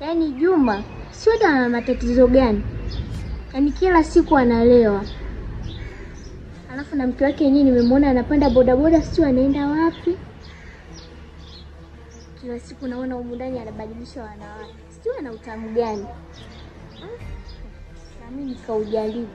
Yaani Juma sio ana matatizo gani? Yaani kila siku analewa. Alafu na mke wake yenyewe nimemwona anapanda bodaboda, sio anaenda wapi? Kila siku naona humu ndani anabadilisha wanawake. Sio ana utamu gani? Na mimi nikaujaribu.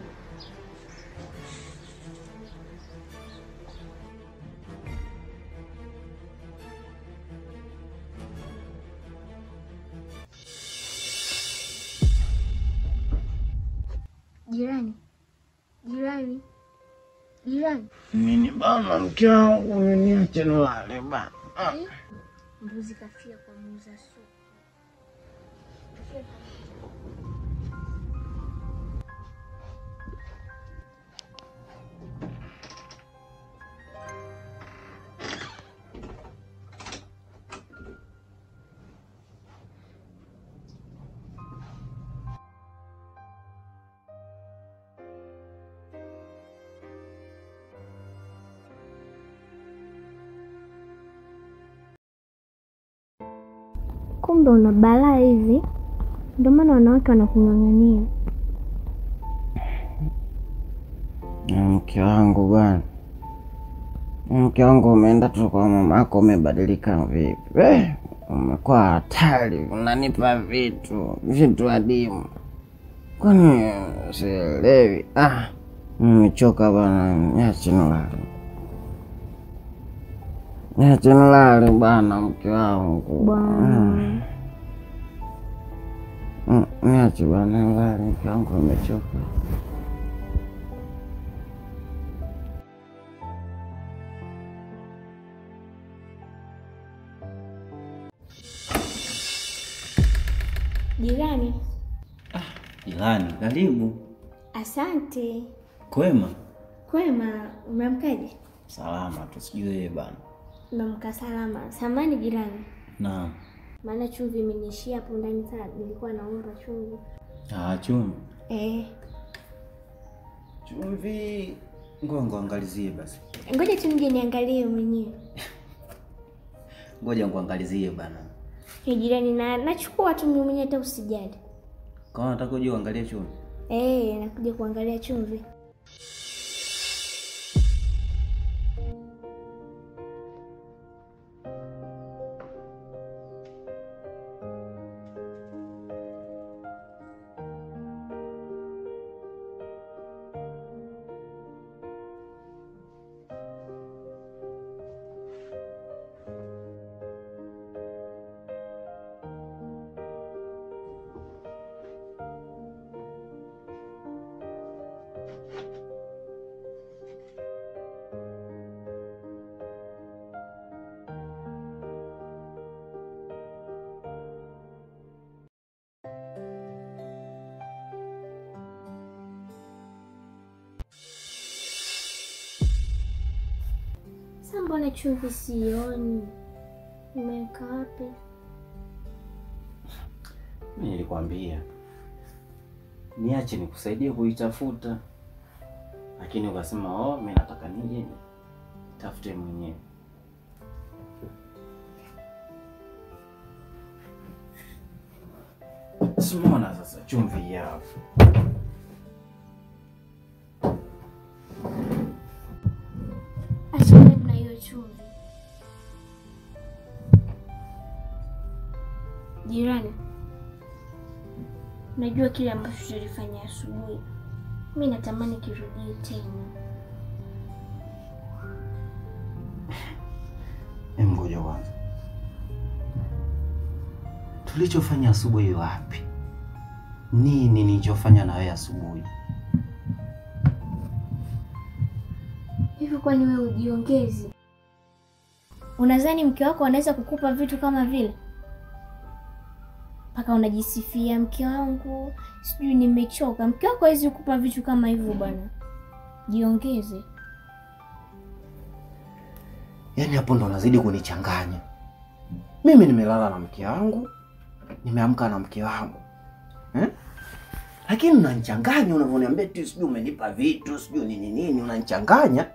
Jirani. Jirani. Jirani. Nini bana mke wangu, niache nilale bana. Mbuzi kafia kwa muuza supu. Kumbe una balaa hivi, ndio maana wanawake wanakung'ang'ania. Mke wangu bwana, mke wangu umeenda tu kwa mamako, umebadilika vipi? Umekuwa hatari, unanipa vitu adimu. Kwani sielewi. Nimechoka bwana, niache nilale. Niache nilale bwana mke wangu. Bwana. Niache bwana nilale, mke wangu amechoka. Jirani. Jirani, karibu. Asante. Kwema? Kwema, umeamkaje? Salama tu, sijui wewe bana. Nimeamka salama. Samani jirani. Naam. Maana chumvi imenishia hapo ndani sana, nilikuwa naomba chumvi. Chumvi. Chumvi ngongo angalizie basi. Ngoja tu nije niangalie mwenyewe. Ngoja nguangalizie bana. Ni jirani na nachukua tu mimi mwenyewe, hata usijali. Kwa nataka uje uangalie chumvi. Nakuja kuangalia chumvi. Mbona chumvi sioni? Umeweka wapi? Mimi nilikwambia niache nikusaidie kuitafuta, lakini ukasema mimi nataka nije nitafute mwenyewe. Simona sasa chumvi yao. Chumvi. Jirani, najua kile ambacho tulifanya asubuhi, mimi natamani kirudie tena. Ngoja kwanza, tulichofanya asubuhi wapi? Nini nilichofanya na wewe asubuhi? Hivi kwani wewe ujiongezi? Unadhani mke wako anaweza kukupa vitu kama vile? Paka unajisifia mke wangu, sijui nimechoka. Mke wako hawezi kukupa vitu kama hivyo bwana. Jiongeze. Yaani hapo ndo unazidi kunichanganya. Mimi nimelala na mke wangu, nimeamka na mke wangu. Lakini unanichanganya unavyoniambia tu sijui umenipa vitu, sijui nini nini, unanichanganya.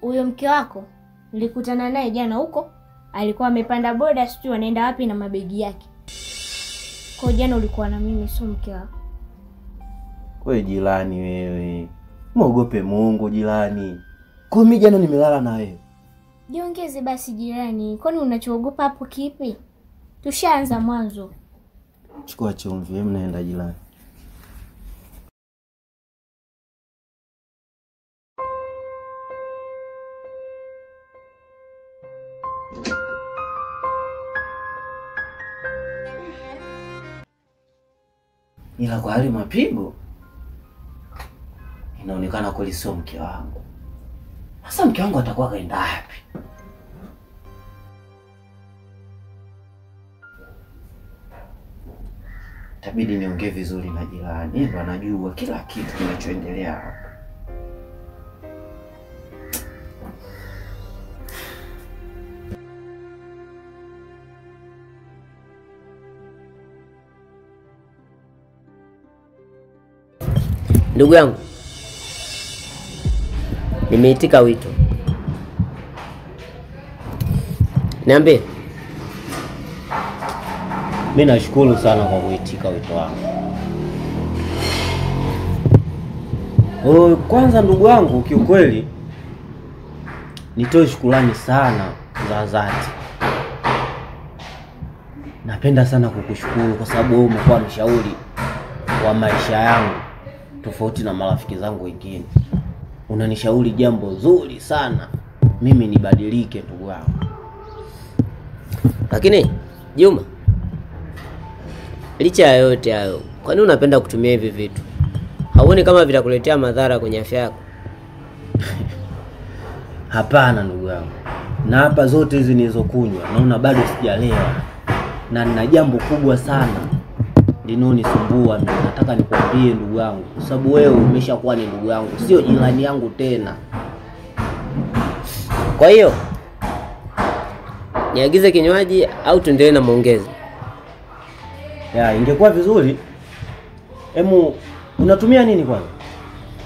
Huyo mke wako nilikutana naye jana huko, alikuwa amepanda boda sijui anaenda wapi na mabegi yake. Kwa jana ulikuwa na mimi, sio mke wako. Wewe jirani wewe, muogope Mungu jirani. Kwa mimi jana nimelala na wewe. Jiongeze basi jirani, kwani unachoogopa hapo kipi? Tushaanza mwanzo. Chukua chumvi, mnaenda jirani. Ila kwa hali mapigo inaonekana kweli sio mke wangu. Sasa mke wangu atakuwa kaenda wapi? Itabidi niongee vizuri na jirani, yeye anajua kila kitu kinachoendelea hapa. Ndugu yangu, nimeitika wito. Niambie. Mimi nashukuru sana kwa kuitika wito wangu. Kwanza ndugu yangu, kiukweli nitoe shukrani sana za dhati. Napenda sana kukushukuru kwa sababu wewe umekuwa mshauri wa maisha yangu tofauti na marafiki zangu wengine. Unanishauri jambo zuri sana, mimi nibadilike ndugu yangu. Lakini Juma, licha ya yote hayo, kwa nini unapenda kutumia hivi vitu? Hauoni kama vitakuletea madhara kwenye afya yako? Hapana ndugu yangu. Na hapa zote hizi nilizokunywa naona bado sijalewa. Na nina jambo kubwa sana linalonisumbua mimi. Nataka nikwambie ndugu yangu, kwa sababu wewe umeshakuwa ni ndugu yangu, sio jirani yangu tena. Kwa hiyo niagize kinywaji au tuendelee na maongezi? Ya, ingekuwa vizuri. Emu, unatumia nini kwanza?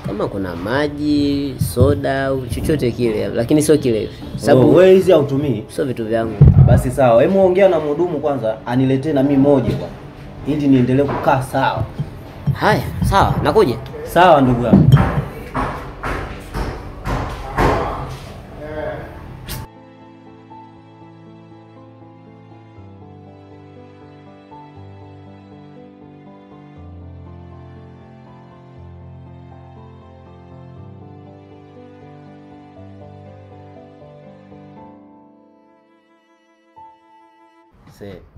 Kama kuna maji, soda au chochote kile, lakini sio kilevi. Sababu wewe hizi hautumii? Sio vitu vyangu. Basi sawa, emu ongea na mhudumu kwanza aniletee na mimi moja bwana, ili niendelee kukaa sawa. Haya, sawa, nakuja. Sawa ndugu yangu.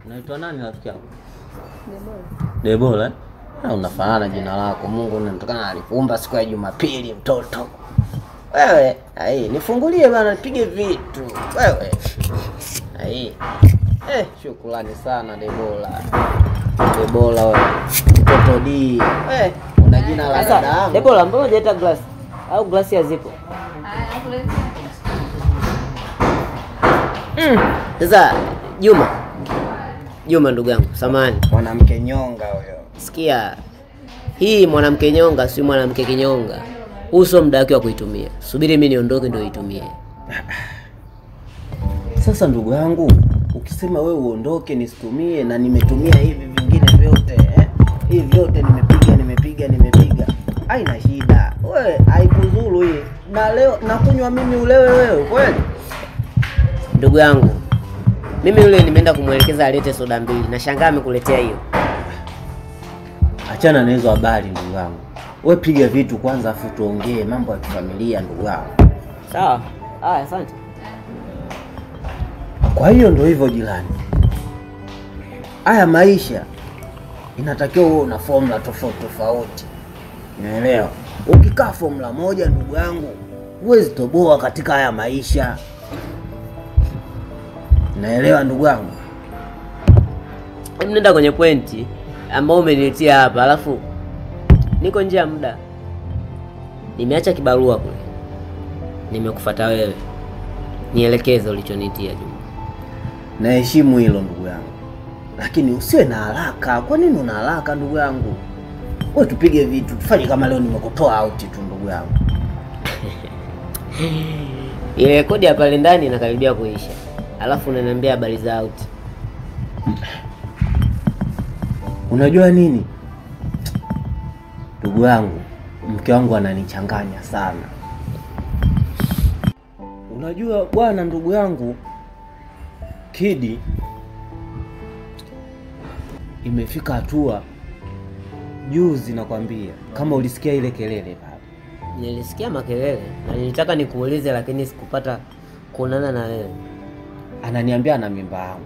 Unaitwa nani rafiki yako? Debora. Debora? Ah, unafanana jina lako. Mungu unatokana alikuumba siku ya Jumapili mtoto. Wewe, ai, nifungulie bana nipige vitu. Wewe. Ai. Shukrani sana Debora. Debora wewe. Mtoto D. Una jina la dada yangu. Debora, mbona hujaleta glass? Au glasi hazipo? Sasa Juma. Juma ndugu yangu, samahani. Mwanamke nyonga huyo. Sikia. Hii mwanamke nyonga si mwanamke kinyonga. Uso muda wake wa kuitumia. Subiri mimi niondoke ndio itumie. Sasa ndugu yangu, ukisema wewe uondoke nisitumie na nimetumia hivi vingine vyote, eh? Hivi vyote nimepiga. Haina shida. Wewe haikuzuru hii. Na leo nakunywa mimi ulewe wewe, kweli? Ndugu yangu, mimi yule nimeenda kumuelekeza alete soda mbili. Nashangaa amekuletea hiyo. Achana na hizo habari ndugu yangu. Wewe piga vitu kwanza afu tuongee mambo ya kifamilia ndugu yangu. Sawa. Haya, asante. Kwa hiyo ndio hivyo jirani. Haya maisha inatakiwa uwe una formula tofauti tofauti. Unaelewa? Ukikaa formula moja ndugu yangu, huwezi toboa katika haya maisha. Naelewa ndugu yangu. Hebu nenda kwenye pointi ambao umeniletea hapa, alafu niko nje ya muda. Nimeacha kibarua kule. Nimekufuata wewe. Nielekeze ulichonitia Juma. Naheshimu hilo ndugu yangu. Lakini usiwe na haraka. Kwa nini una haraka ndugu yangu? Wewe tupige vitu, tufanye kama leo nimekutoa out tu ndugu yangu. Ile kodi ya pale ndani inakaribia kuisha. Alafu unaniambia habari za out. Unajua nini? Ndugu yangu, mke wangu ananichanganya sana. Unajua bwana, ndugu yangu Kidi, imefika hatua juzi nakwambia, kama ulisikia ile kelele pale. Nilisikia makelele na nilitaka nikuulize lakini sikupata kuonana na wewe. Ananiambia ana mimba yangu.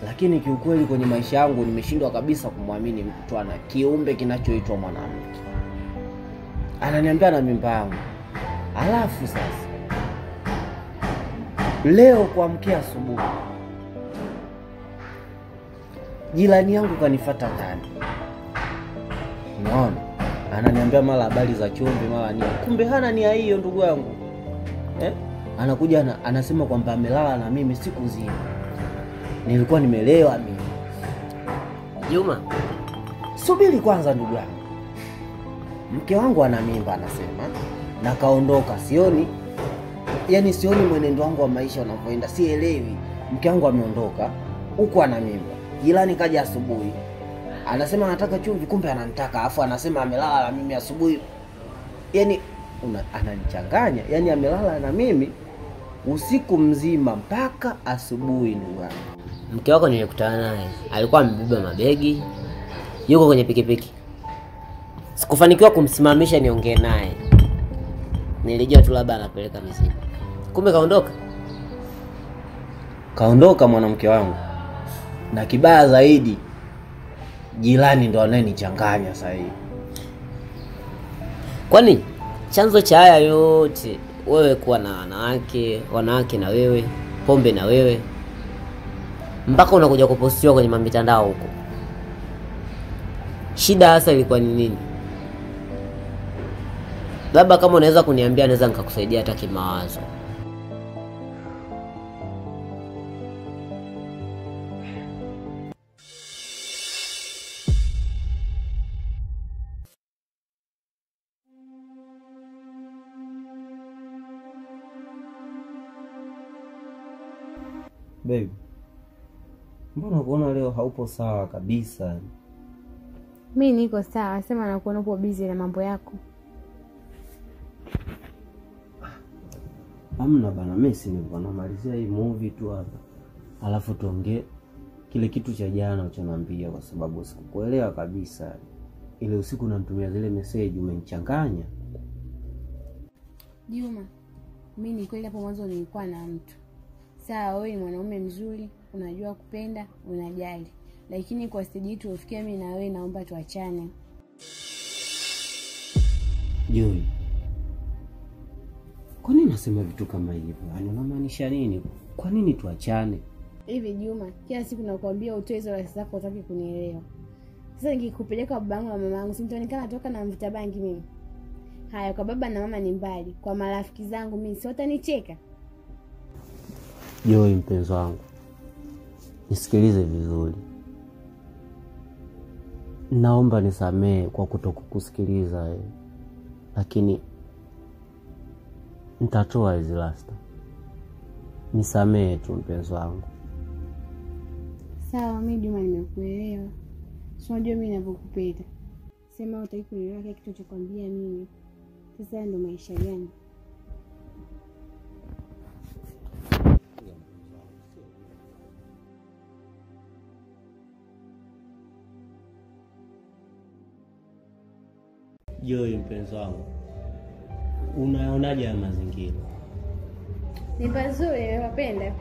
Lakini kiukweli kwenye maisha yangu nimeshindwa kabisa kumwamini mtu ana kiumbe kinachoitwa mwanamke. Ananiambia ana mimba yangu. Alafu sasa leo kuamkia asubuhi jirani yangu kanifuata ndani. Unaona? Ananiambia mara habari za chumvi mara nini. Kumbe hana nia hiyo ndugu yangu. Anakuja anasema kwamba amelala na mimi siku nzima. Nilikuwa nimelewa mimi. Juma, subiri kwanza ndugu yangu. Mke wangu ana mimba anasema na kaondoka, sioni. Yaani sioni mwenendo wangu wa maisha unavyoenda, sielewi. Mke wangu ameondoka huku ana mimba. Jirani kaja asubuhi. Anasema anataka chumvi, kumbe ananitaka. Afu anasema amelala na mimi asubuhi. Yaani ananichanganya. Yaani amelala na mimi usiku mzima mpaka asubuhi ndugu yangu. Mke wako nilikutana naye, alikuwa amebeba mabegi, yuko kwenye pikipiki. Sikufanikiwa kumsimamisha niongee naye. Nilijua tu labda anapeleka mizigo. Kumbe kaondoka. Kaondoka mwanamke wangu. Na kibaya zaidi, jirani ndo anayenichanganya sasa hivi. Kwani chanzo cha haya yote wewe kuwa na wanawake, wanawake na wewe, pombe na wewe, mpaka unakuja kupostiwa kwenye mitandao huko. Shida hasa ilikuwa ni nini? Labda kama unaweza kuniambia naweza nikakusaidia hata kimawazo. Babe, mbona kuona leo haupo sawa kabisa? Mimi niko sawa, sema nakuona upo busy na mambo yako. Hamna bana, mimi si nilikuwa namalizia hii movie tu hapa. Alafu tuongee kile kitu cha jana ulichoniambia kwa sababu sikukuelewa kabisa. Ile usiku unanitumia zile message umenichanganya. Juma, mimi ni kweli hapo mwanzo nilikuwa na mtu. Sawa, wewe ni mwanaume mzuri, unajua kupenda, unajali. Lakini kwa stage hii tuofikia mimi na wewe naomba tuachane. Joy, kwa nini unasema vitu kama hivyo? Yaani unamaanisha nini? Kwa nini tuachane? Hivi Juma, kila siku nakwambia utoe hizo rasi zako utaki kunielewa. Sasa nikikupeleka babangu na mamangu, si nitaonekana natoka na mvuta bangi mimi? Haya, kwa baba na mama ni mbali, kwa marafiki zangu mimi si watanicheka? Joy mpenzi wangu, nisikilize vizuri. Naomba nisamee kwa kutokukusikiliza, lakini nitatoa hizi rasta. Nisamee tu mpenzi wangu. Sawa, mimi Juma nimekuelewa. Si unajua mimi ninavyokupenda. Sema hutaki kunielewa kile kitu nilichokuambia mimi. Sasa ndo maisha gani? Joy mpenzi wangu, unaonaje ya mazingira? Ni pazuri, nimependa.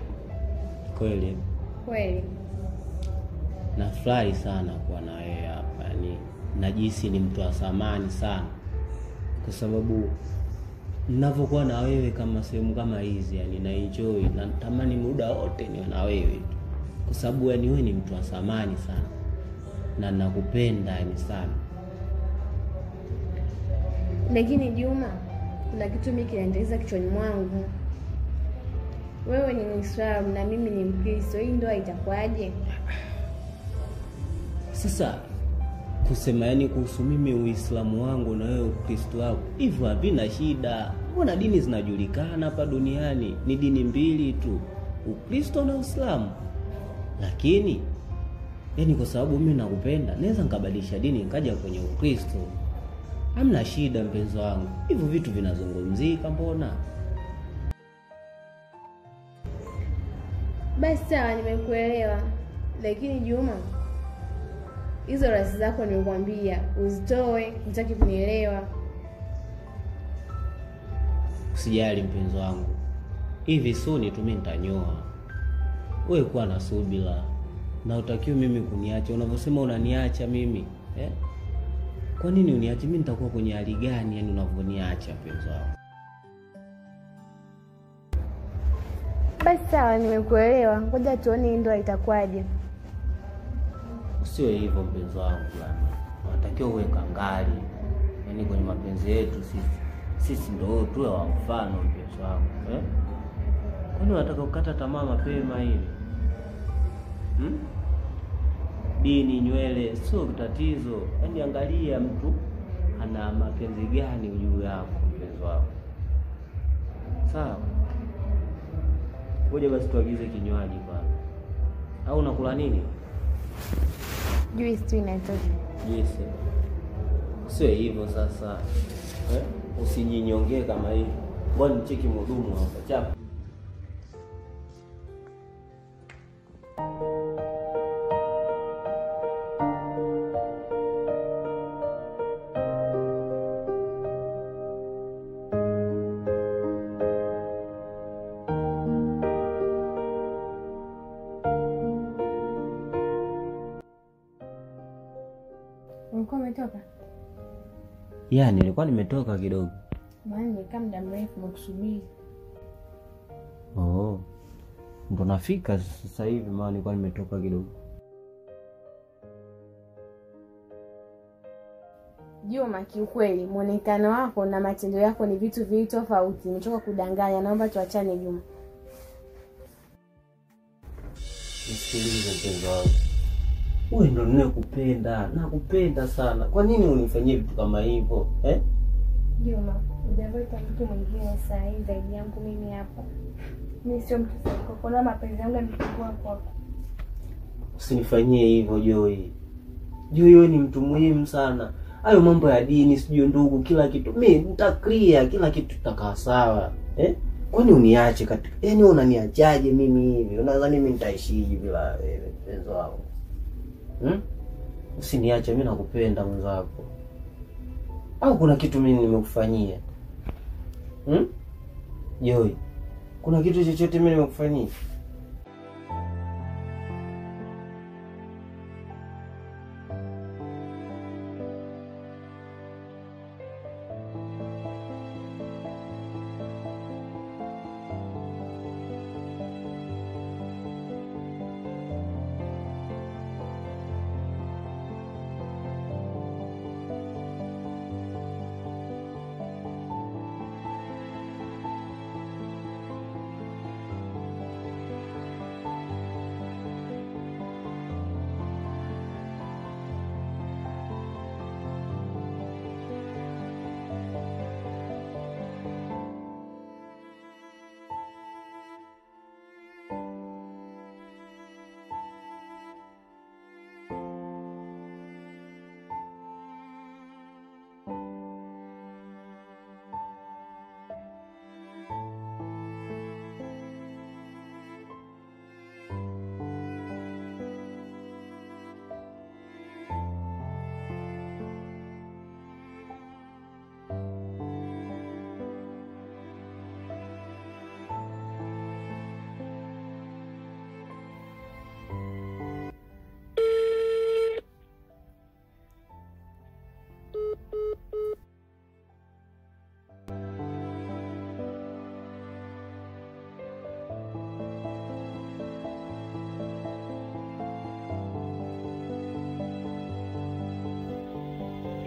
Kweli? Kweli. Nafurahi sana kuwa na wewe hapa. Yaani najihisi ni mtu wa thamani sana. Kwa sababu ninapokuwa na wewe kama sehemu kama hizi, yani na enjoy, natamani muda wote niwe na wewe. Kwa sababu yani wewe ni mtu wa thamani sana. Na nakupenda yani sana. Lakini Juma, kuna kitu mimi kinaendeleza kichwani mwangu. Wewe ni Muislamu na mimi ni Mkristo, hii ndoa itakuwaje? Sasa kusema yani kuhusu mimi Uislamu wangu na wewe Ukristo wako, hivyo havina shida. Mbona dini zinajulikana hapa duniani? Ni dini mbili tu, Ukristo na Uislamu. Lakini Yaani kwa sababu mimi nakupenda, naweza nikabadilisha dini nikaja kwenye Ukristo. Hamna shida mpenzi wangu. Hivyo vitu vinazungumzika mbona? Basi sawa, nimekuelewa. Lakini Juma, hizo rasi zako nimekwambia uzitoe, hutaki kunielewa. Usijali mpenzi wangu. Hivi soon tu mimi nitanyoa. Wewe kuwa na subira. Na utakiwa mimi kuniacha. Unavyosema unaniacha mimi, eh? Kwa nini uniache? Mimi nitakuwa kwenye hali gani yani unavyoniacha mpenzi wangu? Basi sawa, nimekuelewa. Ngoja tuone ndoa itakuwaje. Usiwe hivyo mpenzi wangu bwana. Unatakiwa uwe kangali. Yaani kwenye mapenzi yetu sisi ndio tuwe wa mfano mpenzi wangu, eh? Kwani unataka kukata tamaa mapema hivi? Dini, nywele sio tatizo. Yaani angalia mtu ana mapenzi gani juu yako mpenzi wangu. Sawa? Ngoja basi tuagize kinywaji bwana. Au unakula nini? Juice tu inatosha. Juice. Sio hivyo sasa. Eh? Usijinyongee kama hivi. Ngoja nicheki mhudumu hapa. Chapa. Ulikuwa umetoka? Ya, nilikuwa nimetoka kidogo. Maana nimekaa muda mrefu nakusubiri. Oh. Ndo nafika sasa hivi maana nilikuwa nimetoka kidogo. Juma, kiukweli muonekano wako na matendo yako ni vitu viwili tofauti. Nimechoka kudanganya, naomba tuachane Juma. Nisikilize mpenzi wangu. Wewe ndo ninayekupenda, nakupenda sana. Kwa nini unifanyie vitu kama hivyo? Eh? Juma, hujapata mtu mwingine saa hii zaidi yangu mimi hapa. Mimi sio mtu wako. Kuna mapenzi yangu yamekuwa kwako. Usinifanyie hivyo Joy. Joy wewe ni mtu muhimu sana. Hayo mambo ya dini, sijui ndugu, kila kitu. Mimi nita clear kila kitu tutakaa sawa. Eh? Kwani uniache katika? Yaani wewe unaniachaje mimi hivi? Unadhani mimi nitaishi hivi bila wewe mpenzi wangu? Usiniache, mimi nakupenda mwenzako. Au kuna kitu mimi nimekufanyia? Joy, kuna kitu chochote mimi nimekufanyia?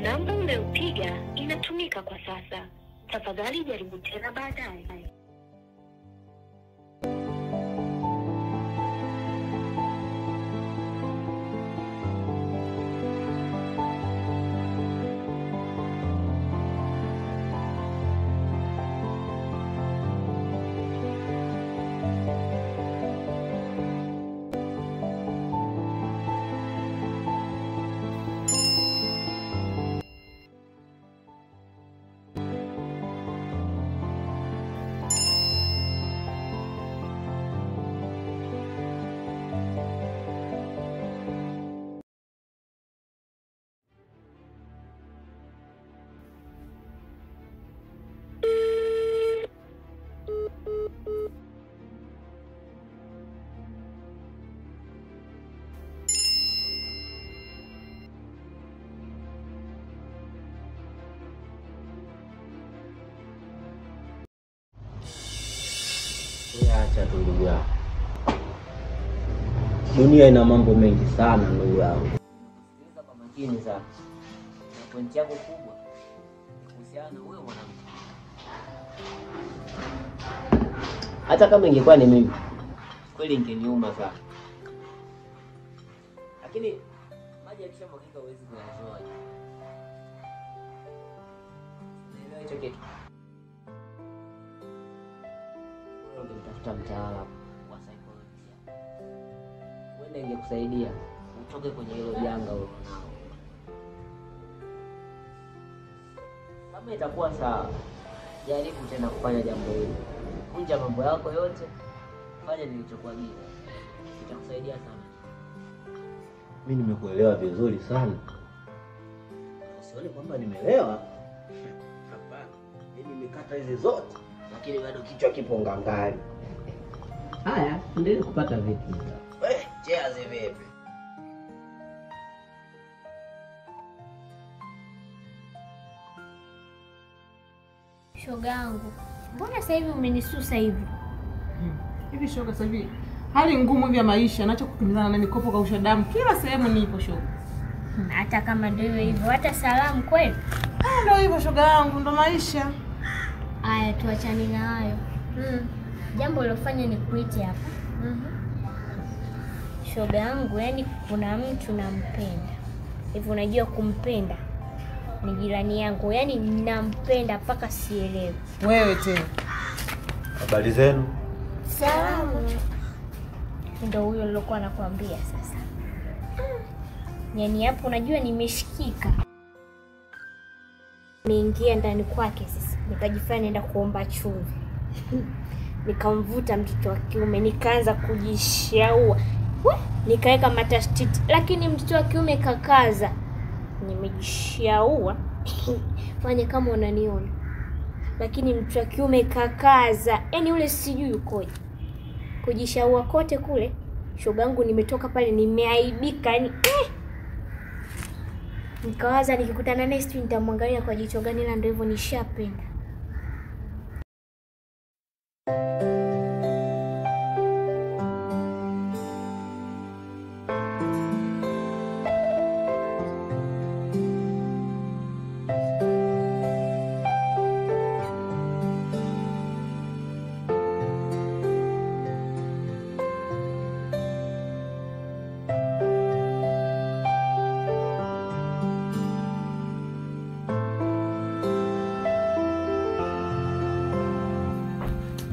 Namba unayopiga inatumika kwa sasa. Tafadhali jaribu tena baadaye. Acha tu ndugu yangu. Dunia ina mambo mengi sana ndugu yangu. Sikiliza kwa makini sana. Na pointi yako kubwa ni kuhusiana na huyo mwanamke. Hata kama ingekuwa ni mimi, kweli ingeniuma sana. Lakini maji yakishamwagika huwezi kuyazoa. Unaelewa hicho kitu? Ungemtafuta mtaalamu wa saikolojia. Huenda ingekusaidia utoke kwenye hilo janga ulilonalo. Kama itakuwa sawa, jaribu tena kufanya jambo hili. Kunja mambo yako yote, fanya nilichokuagiza. Itakusaidia sana. Mimi nimekuelewa vizuri sana. Usione kwamba nimelewa. Hapana. Mimi nimekata hizi zote, lakini bado kichwa kipo ngangari. Haya, ndio kupata vitu. Wewe, cheers vipi? Shogangu, mbona sasa hivi umenisusa hivi? Hivi shoga, sasa hivi hali ngumu hivi ya maisha, naacha kukimbizana na mikopo kausha damu kila sehemu nipo shoga. Hata kama ndio hivyo, hata salamu kweli? Ndio hivyo shoga yangu, ndo maisha. Aya, tuachane na hayo. Jambo lilofanya nikuite hapa. Shoga yangu, yani kuna mtu nampenda. Hivi unajua kumpenda? Ni jirani yangu, yani nampenda mpaka sielewi. Wewe tena. Habari zenu? Salamu. Ndio huyo nilokuwa nakwambia sasa. Yaani hapo unajua nimeshikika. Nimeingia ndani kwake sasa, nikajifanya naenda kuomba chumvi. Nikamvuta mtoto wa kiume, nikaanza kujishaua. Nikaweka matashtiti, lakini mtoto wa kiume kakaza. Nimejishaua. Fanya kama unaniona. Lakini mtoto wa kiume kakaza. Yaani ule sijui yukoje. Kujishaua kote kule, shogangu nimetoka pale nimeaibika yani. Nikawaza nikikutana naye sijui nitamwangalia kwa jicho gani, ila ndio hivyo nishapenda.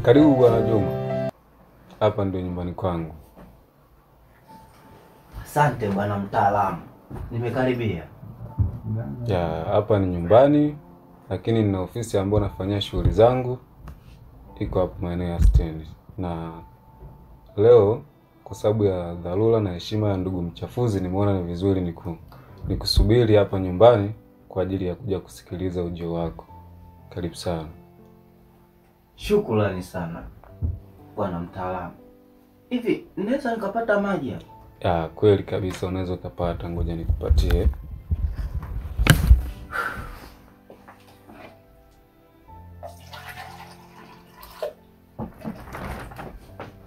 Karibu Bwana Juma. Hapa ndio nyumbani kwangu. Asante bwana mtaalamu. Nimekaribia. Ya, hapa ni nyumbani, lakini nina ofisi ambayo nafanyia shughuli zangu. Iko hapo maeneo ya stendi. Na leo kwa sababu ya dharura na heshima ya ndugu mchafuzi, nimeona ni vizuri nikusubiri hapa nyumbani kwa ajili ya kuja kusikiliza ujio wako. Karibu sana. Shukrani sana bwana mtaalamu. Hivi naweza nikapata maji hapa? Ah, kweli kabisa unaweza kupata, ngoja nikupatie.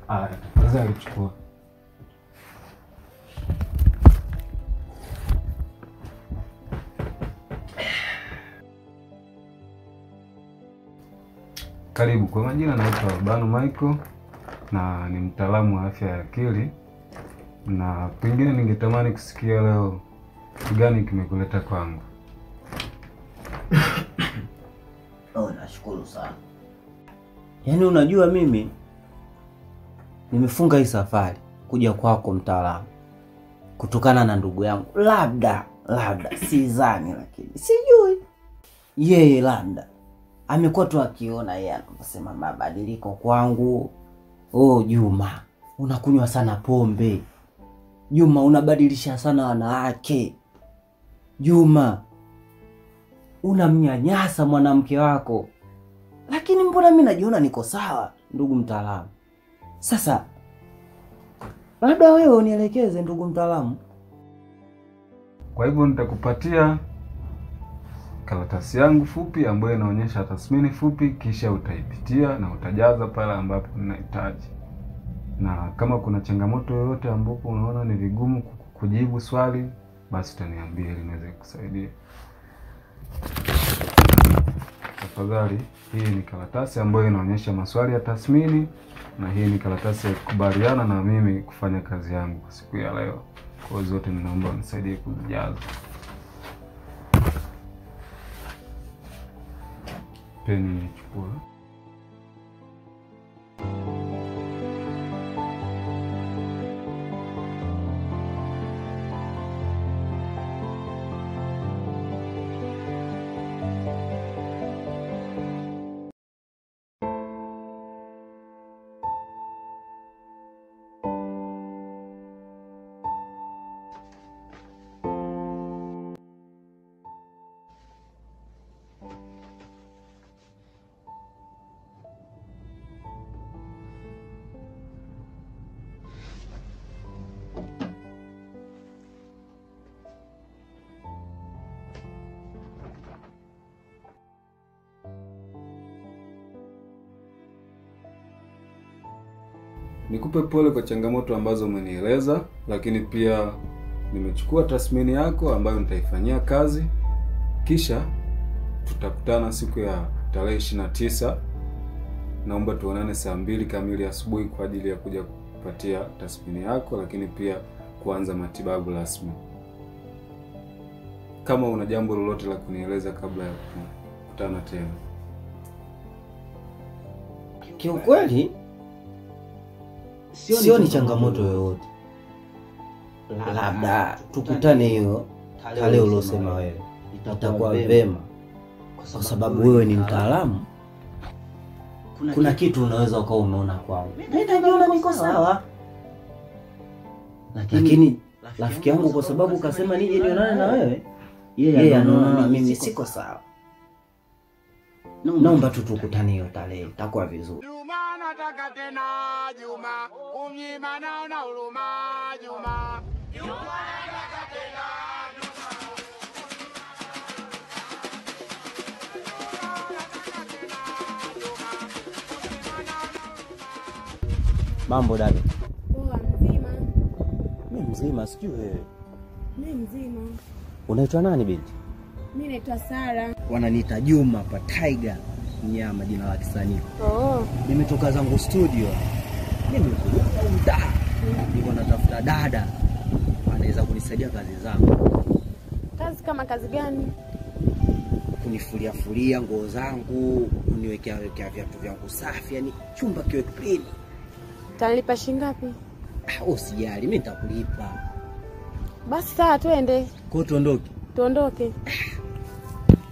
Ah, tafadhali chukua. Karibu. Kwa majina naitwa Albano Michael na ni mtaalamu wa afya ya akili, na pengine ningetamani kusikia leo kitu gani kimekuleta kwangu. Oh, nashukuru sana. Yaani unajua mimi nimefunga hii safari kuja kwako mtaalamu kutokana na ndugu yangu. Labda sidhani, lakini sijui. Yeye labda amekuwa tu akiona yeye anaposema mabadiliko kwangu. Oh Juma, unakunywa sana pombe. Juma, unabadilisha sana wanawake. Juma, unamnyanyasa mwanamke wako. Lakini mbona mimi najiona niko sawa, ndugu mtaalamu? Sasa labda wewe unielekeze ndugu mtaalamu. Kwa hivyo nitakupatia karatasi yangu fupi ambayo inaonyesha tathmini fupi, kisha utaipitia na utajaza pale ambapo ninahitaji. Na kama kuna changamoto yoyote ambapo unaona ni vigumu kujibu swali, basi utaniambia ili niweze kukusaidia. Tafadhali, hii ni karatasi ambayo inaonyesha maswali ya tathmini, na hii ni karatasi ya kukubaliana na mimi kufanya kazi yangu kwa siku ya leo. Kwa hiyo zote ninaomba unisaidie kuzijaza. Peni nichukua. Nikupe pole kwa changamoto ambazo umenieleza, lakini pia nimechukua tathmini yako ambayo nitaifanyia kazi. Kisha tutakutana siku ya tarehe 29. Naomba tuonane saa 2 kamili asubuhi kwa ajili ya kuja kupatia tathmini yako, lakini pia kuanza matibabu rasmi. Kama una jambo lolote la kunieleza kabla ya kukutana tena. Kiukweli sio ni changamoto yoyote. Labda tukutane hiyo tarehe ulosema wewe, itakuwa vema, kwa sababu wewe ni mtaalamu. Kuna kitu unaweza ukawa umeona kwangu, mimi najiona niko sawa, lakini rafiki yangu kwa sababu kasema nije nionane na wewe, yeye anaona mimi siko sawa. Naomba tu tukutane hiyo tarehe, itakuwa vizuri. Juma nataka tena Juma, umnyima naona huruma Juma. Juma nataka tena Juma. Mambo dada. Poa, mzima. Mimi mzima, sijui wewe. Mimi mzima. Unaitwa nani binti? Mimi naitwa Sara. Wananiita Juma pa Tiger Mnyama, jina la kisanii. Oh. Nimetoka zangu studio. Nimekuja mtaa. Niko natafuta dada anaweza kunisaidia kazi zangu. Kazi kama kazi gani? Kunifulia fulia nguo zangu, kuniwekea wekea viatu vyangu safi, yani chumba kiwe clean. Utanilipa shilingi ngapi? Ah, usijali, mimi nitakulipa. Basi sawa, twende. Kwa tuondoke. Tuondoke.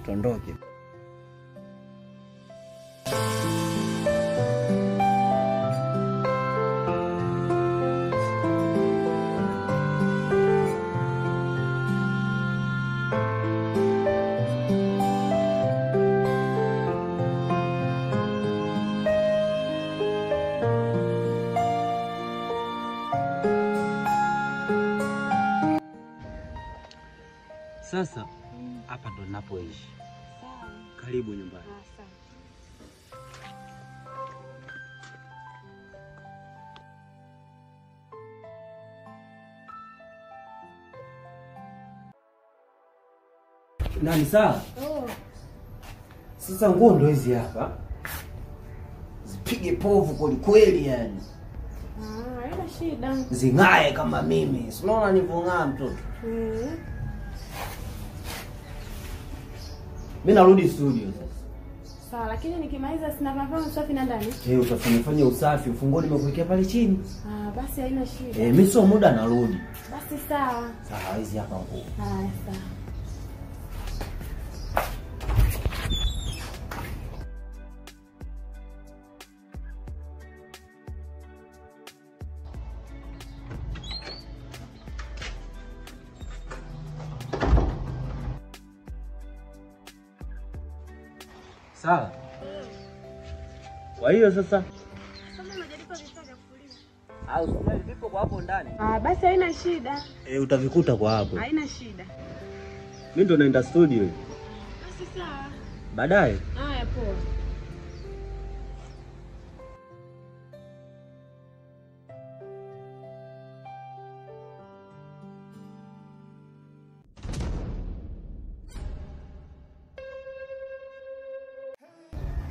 Tuondoke. Sasa hapa ndo ninapoishi. Karibu nyumbani. Nani saa? Oh. Sasa nguo ndo hizi hapa. Zipige povu kweli kweli yani. Ah, haina shida. Zing'ae kama mimi. Si unaona nilivyong'aa mtoto? Mimi narudi studio sasa. Sawa, lakini nikimaliza sina mafanya usafi na ndani. Utafanya usafi, ufunguo nimekuwekea pale chini. Ah, basi haina shida. Mimi sio muda narudi. Basi sawa. Sawa, hizi hapa nguo. Ah, sawa. Sawa. Kwa hiyo sasa au vipo kwa hapo ndani? Ah, basi haina shida. Utavikuta kwa hapo. Haina shida. Mimi ndo naenda studio. Basi Basi sawa. Baadaye. Haya poa.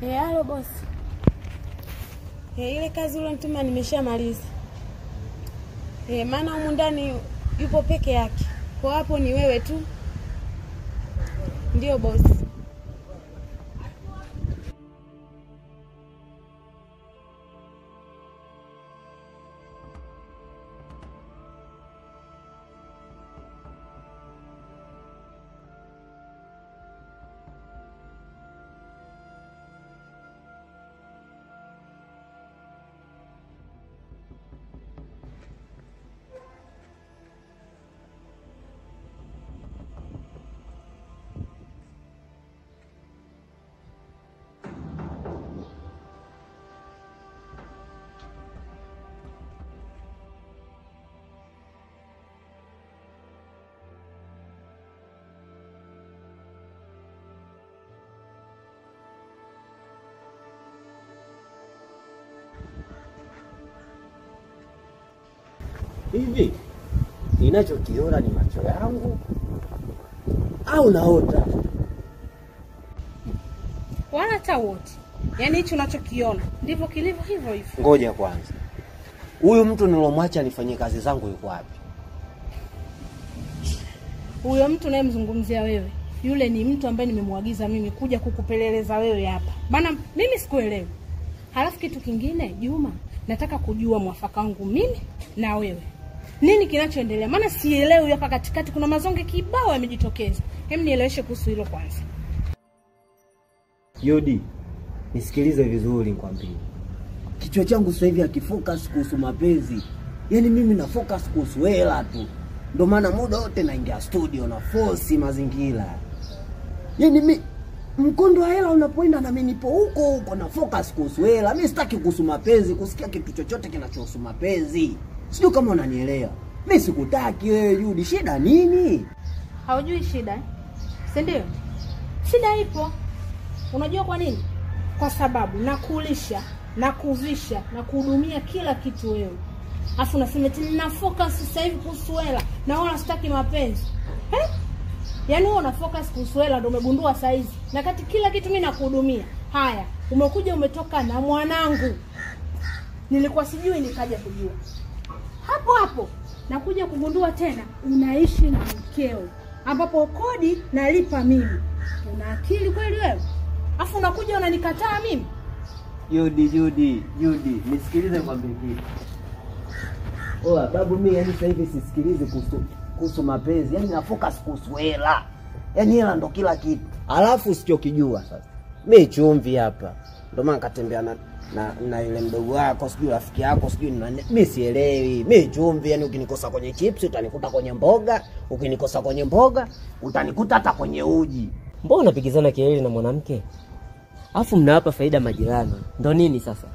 Halo boss. Ile kazi ulionituma nimeshamaliza. Maana humu ndani yupo peke yake. Kwa hapo ni wewe tu. Ndio boss. Hivi ninachokiona ni macho yangu au naota? Wala hata wote. Yaani hicho unachokiona ndivyo kilivyo hivyo hivyo. Ngoja kwanza. Huyu mtu nilomwacha nifanyie kazi zangu yuko wapi? Huyo mtu unayemzungumzia wewe, yule ni mtu ambaye nimemwagiza mimi kuja kukupeleleza wewe hapa. Maana mimi sikuelewi. Halafu kitu kingine, Juma, nataka kujua mwafaka wangu mimi na wewe. Nini kinachoendelea? Maana sielewi hapa katikati kuna mazonge kibao yamejitokeza. Hem, nieleweshe kuhusu hilo kwanza. Yodi, nisikilize vizuri nikwambie. Kichwa changu sasa hivi hakifocus kuhusu mapenzi. Yaani mimi na focus kuhusu hela tu. Ndio maana muda wote naingia studio na force mazingira. Yaani mimi mkondo wa hela unapoenda na mimi nipo huko huko na focus kuhusu hela. Mimi sitaki kuhusu mapenzi, kusikia kitu chochote kinachohusu mapenzi. Sijui kama unanielewa. Mimi sikutaki wewe Judy, shida nini? Haujui shida eh? Si ndio? Shida ipo. Unajua kwa nini? Kwa sababu nakulisha, nakuvisha, na kuhudumia kila kitu wewe. Alafu unasema eti nina focus sasa hivi kuhusu hela na wala sitaki mapenzi. Eh? Yaani wewe una focus kuhusu hela ndio umegundua saa hizi. Na kati kila kitu mimi nakuhudumia. Haya, umekuja umetoka na mwanangu. Nilikuwa sijui nikaja kujua. Hapo hapo nakuja kugundua tena unaishi na mkeo ambapo kodi nalipa mimi. Una akili kweli wewe? Afu unakuja unanikataa mimi? Judy, nisikilize nikwambie kitu. Oa babu, mimi yani sasa hivi sisikilize kuhusu mapenzi, yani na focus kuhusu hela. Yaani hela ndo kila kitu. Alafu usichokijua sasa. Mimi chumvi hapa. Ndio maana nikatembea na yule mdogo wako, sijui rafiki yako, sijui nani. Mimi sielewi. Mimi chumvi, yani ukinikosa kwenye chips utanikuta kwenye mboga, ukinikosa kwenye mboga utanikuta hata kwenye uji. Mbona unapigizana kelele na mwanamke? Alafu mnawapa faida majirani. Ndo nini sasa?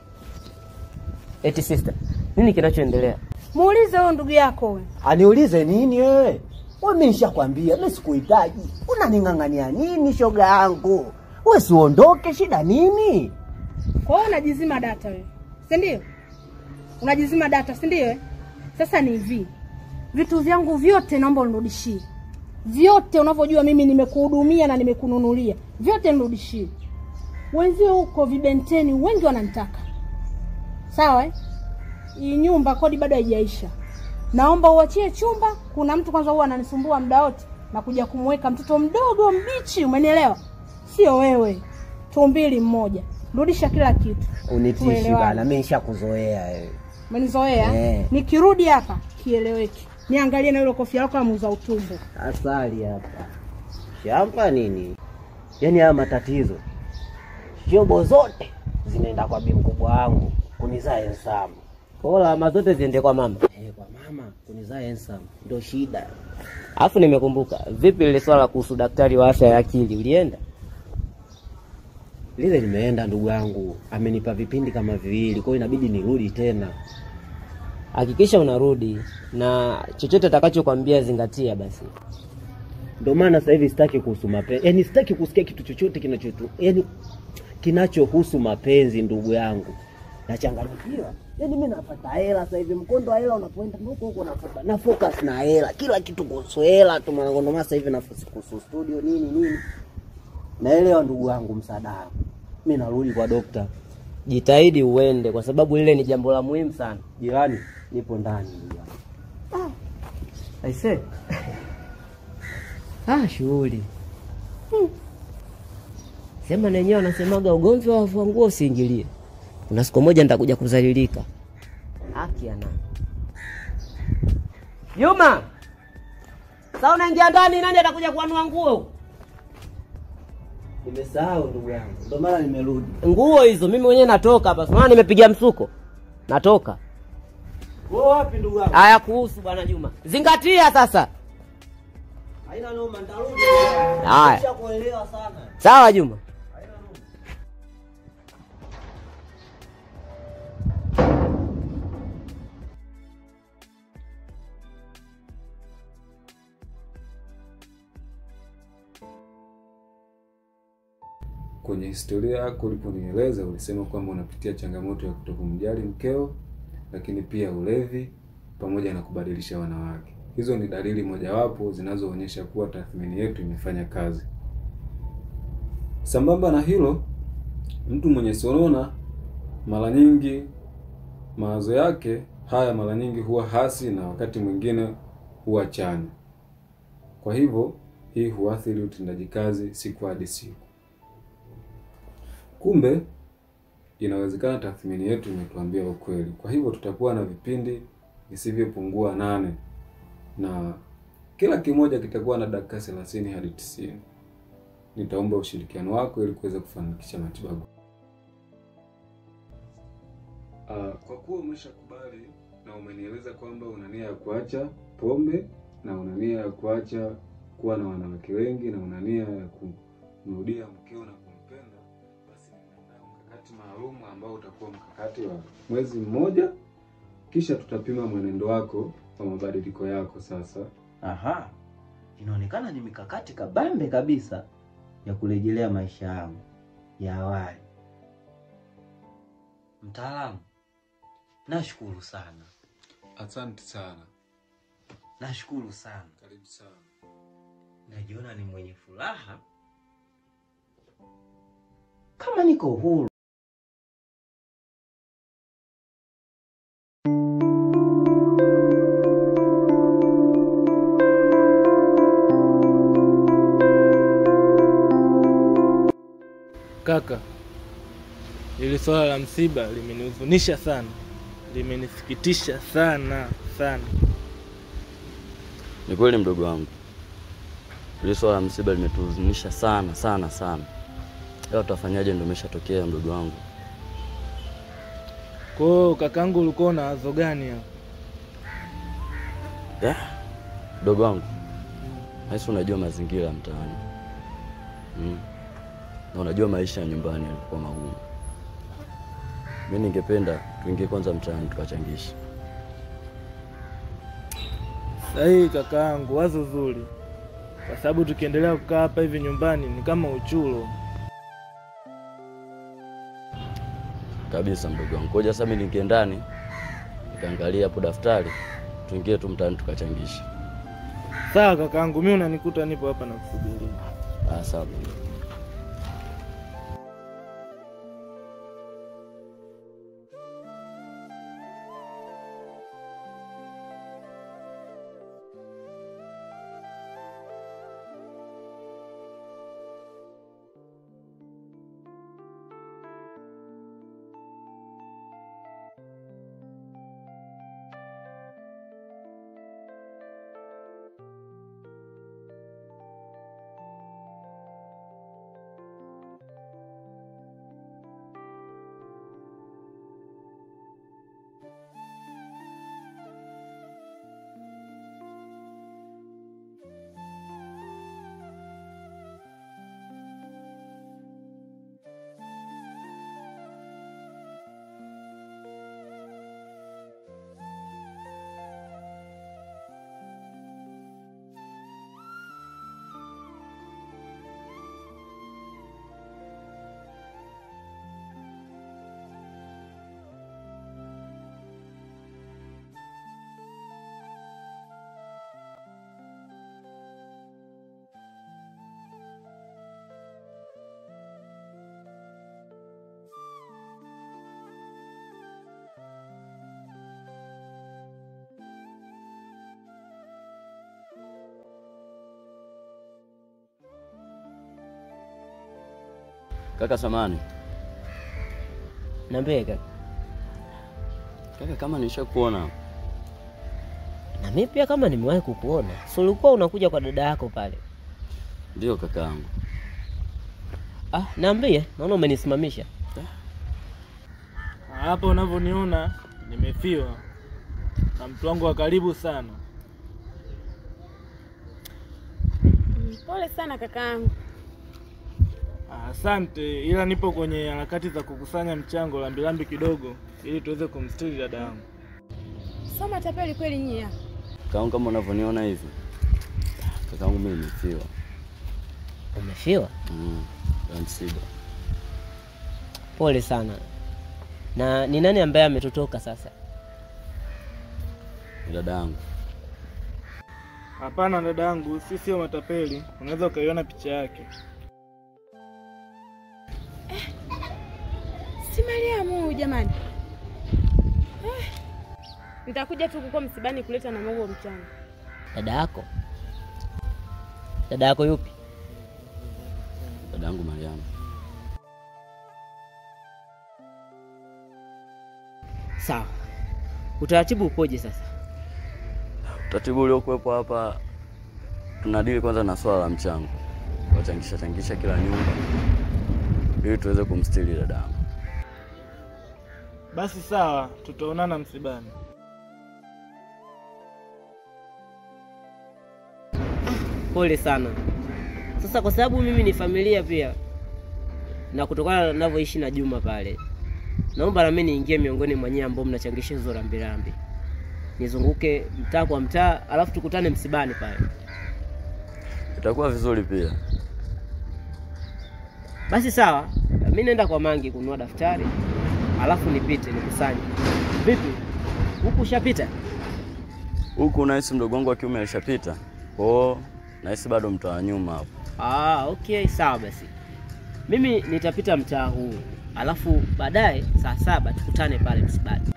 Eti sister, nini kinachoendelea? Muulize huyo ndugu yako wewe. Aniulize nini wewe? Wewe mimi nishakwambia, mimi sikuhitaji. Unaning'ang'ania nini shoga yangu? Wewe usiondoke, shida nini? Kwa hiyo unajizima data wewe. Si ndio? Unajizima data, si ndio? Sasa ni hivi. Vitu vyangu vyote naomba unirudishie. Vyote unavyojua mimi nimekuhudumia na nimekununulia. Vyote nirudishie. Wenzio huko vibenteni wengi wananitaka. Sawa eh? Hii nyumba kodi bado haijaisha. Naomba uachie chumba. Kuna mtu kwanza huwa ananisumbua muda wote na kuja kumweka mtoto mdogo mbichi, umenielewa? Sio wewe. Tumbili mmoja. Rudisha kila kitu. Unitishi bana, mimi nishakuzoea wewe. Umenizoea? Nikirudi hapa kieleweke. Niangalie na yule kofia yako ya muuza utumbo. Asali hapa. Shamba nini? Yaani haya matatizo. Shobo zote zinaenda kwa bi mkubwa wangu kunizaa Ensam. Pola ma zote ziende kwa mama. Kwa mama kunizaa Ensam ndio shida. Alafu nimekumbuka, vipi ile swala kuhusu daktari wa afya ya akili ulienda? Lile nimeenda ndugu yangu, amenipa vipindi kama viwili, kwa hiyo inabidi nirudi tena. Hakikisha unarudi na chochote atakachokuambia zingatia basi. Ndio maana sasa hivi sitaki kuhusu mapenzi. Yaani sitaki kusikia kitu chochote yaani kinachohusu mapenzi ndugu yangu. Nachanganyikiwa. Yaani mimi napata hela sasa hivi, mkondo wa hela unapoenda huko huko nafuata. Na focus na hela, kila kitu kuhusu hela tu mwanangu. Ndio maana sasa hivi na focus kuhusu studio nini nini. Naelewa ndugu yangu, msaada wako. Mimi narudi kwa dokta. Jitahidi uende kwa sababu lile ni jambo la muhimu sana. Jirani, nipo ndani ndugu yangu. Ah. I say. Ah, shughuli. Sema nenyewe anasemaga ugomvi wa wafua nguo usiingilie. Kuna siku moja nitakuja kuzalilika. Haki ana. Juma. Sasa unaingia ndani, nani atakuja kuanua nguo? Nimesahau ndugu yangu. Ndio maana nimerudi. Nguo hizo mimi mwenyewe natoka hapa. Maana nimepiga msuko. Natoka. Wewe wapi ndugu yangu? Haya kuhusu bwana Juma. Zingatia sasa. Haina noma, nitarudi. Haya. Nishakuelewa sana. Sawa Juma. Haina noma. Kwenye historia yako uliponieleza ulisema kwamba unapitia changamoto ya kutokumjali mkeo, lakini pia ulevi pamoja na kubadilisha wanawake. Hizo ni dalili mojawapo zinazoonyesha kuwa tathmini yetu imefanya kazi. Sambamba na hilo, mtu mwenye sonona mara nyingi mawazo yake haya mara nyingi huwa hasi na wakati mwingine huwa chanya. Kwa hivyo hii huathiri utendaji kazi siku hadi siku. Kumbe inawezekana tathmini yetu imetuambia ukweli. Kwa hivyo tutakuwa na vipindi visivyopungua 8 na kila kimoja kitakuwa na dakika 30 hadi 90. Nitaomba ushirikiano wako ili kuweza kufanikisha matibabu. Kwa kuwa umeshakubali na umenieleza kwamba una nia ya kuacha pombe na una nia ya kuacha kuwa na wanawake wengi na una nia ya kumrudia mkeo na kumpenda, basi nimeandaa mkakati maalum ambao utakuwa mkakati wa mwezi mmoja, kisha tutapima mwenendo wako kwa mabadiliko yako sasa. Aha. Inaonekana ni mikakati kabambe kabisa ya kurejelea maisha yangu ya awali. Mtaalamu, nashukuru sana. Asante sana. Nashukuru sana. Karibu sana. Najiona ni mwenye furaha kama niko huru. Kaka, ili swala la msiba limenihuzunisha sana, limenisikitisha sana sana. Ni kweli mdogo wangu, ili swala la msiba limetuhuzunisha sana sana sana. Leo tutafanyaje? Ndio imeshatokea mdogo wangu. Kwa hiyo kakangu, ulikuwa na wazo gani hapo? Mdogo wangu, hasa unajua mazingira mtaani. Na unajua maisha ya nyumbani yalikuwa magumu. Mimi ningependa tuingie kwanza mtaani tukachangisha. Sahihi kakaangu, wazo zuri. Kwa sababu tukiendelea kukaa hapa hivi nyumbani ni kama uchulo. Kabisa mdogo wangu. Ngoja sasa mimi niingie ndani nikaangalia hapo daftari, tuingie tu mtaani tukachangisha. Sawa kakaangu, mimi unanikuta nipo hapa nakusubiria. Ah, sawa. Kaka samani. Niambie kaka. Kaka, kama nishakuona. Na mimi pia kama nimewahi kukuona. Si ulikuwa unakuja kwa dada yako pale? Ndio kakaangu. Ah, niambie, naona umenisimamisha. Hapa unavyoniona nimefiwa na mtu wangu wa karibu sana. Pole sana kakaangu. Asante, ila nipo kwenye harakati za kukusanya mchango lambilambi kidogo ili tuweze kumstiri dada yangu. Soma tapeli kweli nyie. Kakaangu, kama unavyoniona hivi. Kakaangu mimi nimefiwa. Umefiwa? Na msiba. Pole sana. Na ni nani ambaye ametotoka sasa? Dada yangu. Hapana dada yangu, sisi sio matapeli. Unaweza ukaiona picha yake. Si Mariamu jamani. Nitakuja tu kuko msibani kuleta na mogo mchana. Dada yako? Dada yako yupi? Dada yangu Mariamu. Sawa. Utaratibu ukoje sasa? Utaratibu uliokuwepo hapa, tunadili kwanza na swala la mchango. Wachangisha changisha kila nyumba ili tuweze kumstiri dada yangu. Basi sawa, tutaonana msibani. Pole sana. Sasa kwa sababu mimi ni familia pia, na kutokana na ninavyoishi na Juma pale, naomba na mimi niingie miongoni mwa nyinyi ambao mnachangisha hizo rambirambi. Nizunguke mtaa kwa mtaa, alafu tukutane msibani pale. Itakuwa vizuri pia. Basi sawa, mimi naenda kwa Mangi kununua daftari, alafu nipite nikusanye. Vipi? Huku ushapita? Huku nahisi mdogo wangu wa kiume alishapita. Kwa hiyo nahisi bado mtaa wa nyuma hapo. Ah, okay, sawa basi. Mimi nitapita mtaa huu, alafu baadaye saa 7 tukutane pale msibani.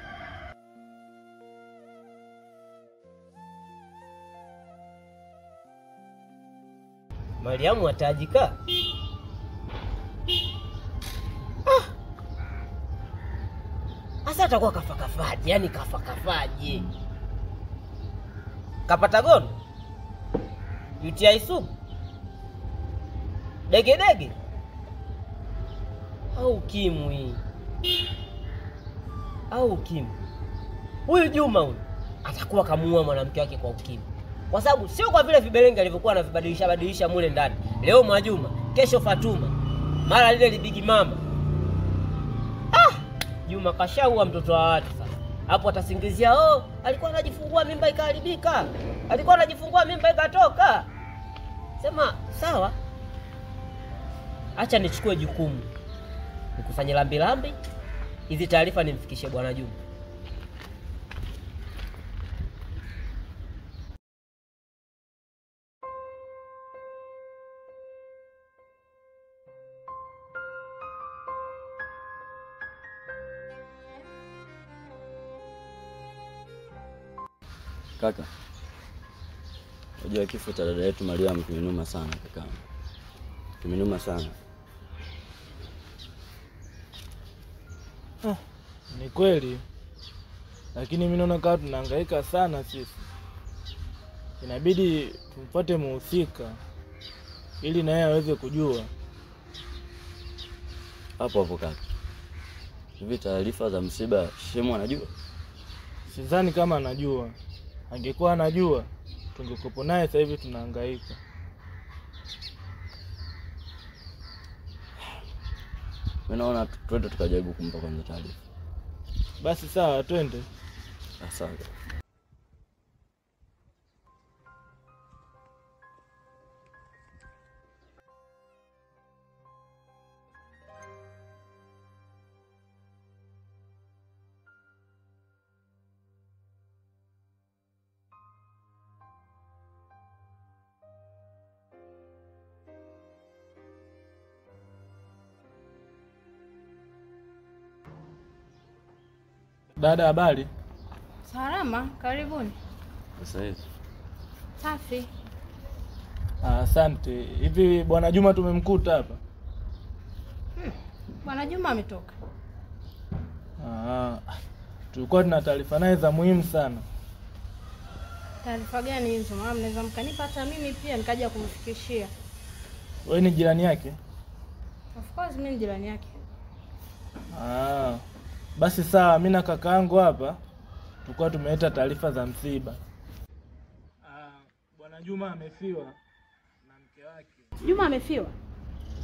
Mariamu atajika? Asa atakuwa kafa kafaje? Yaani kafa kafaje? Kapata gono? UTI sugu? Dege dege? Au ukimwi? Au ukimwi? Huyu Juma huyu atakuwa kamuua mwanamke wake kwa ukimwi. Kwa sababu sio kwa vile vibelenge alivyokuwa anavibadilisha badilisha mule ndani. Leo Mwajuma, kesho Fatuma, mara lile libigi mama. Juma kashaua mtoto wa watu sasa. Hapo atasingizia, oh, alikuwa anajifungua mimba ikaharibika. Alikuwa anajifungua mimba ikatoka. Sema sawa. Acha nichukue jukumu. Nikusanye lambi lambi. Hizi taarifa nimfikishie Bwana Juma. Kaka, unajua kifo cha dada yetu Mariamu kimenuma sana kaka. Kimenuma sana. Ni kweli. Lakini mimi naona kama tunahangaika sana sisi. Inabidi tumfuate muhusika ili naye aweze kujua. Hapo hapo kaka. Hivi taarifa za msiba Shemu anajua? Sidhani kama anajua. Angekuwa anajua tungekupo naye sasa hivi tunahangaika. Mimi naona twende tukajaribu kumpa kwanza taarifa. Basi sawa, twende. Asante. Dada, habari? Salama, karibuni. Sasa hivi. Safi. Asante. Hivi Bwana Juma tumemkuta hapa? Bwana Juma ametoka. Tulikuwa tuna taarifa naye za muhimu sana. Taarifa gani hizo? Mama, mnaweza mkanipa hata mimi pia nikaja kumfikishia. Wewe ni jirani yake? Of course mimi ni jirani yake. Basi sawa, mimi na kakaangu hapa tulikuwa tumeleta taarifa za msiba. Bwana Juma amefiwa na mke wake. Juma amefiwa?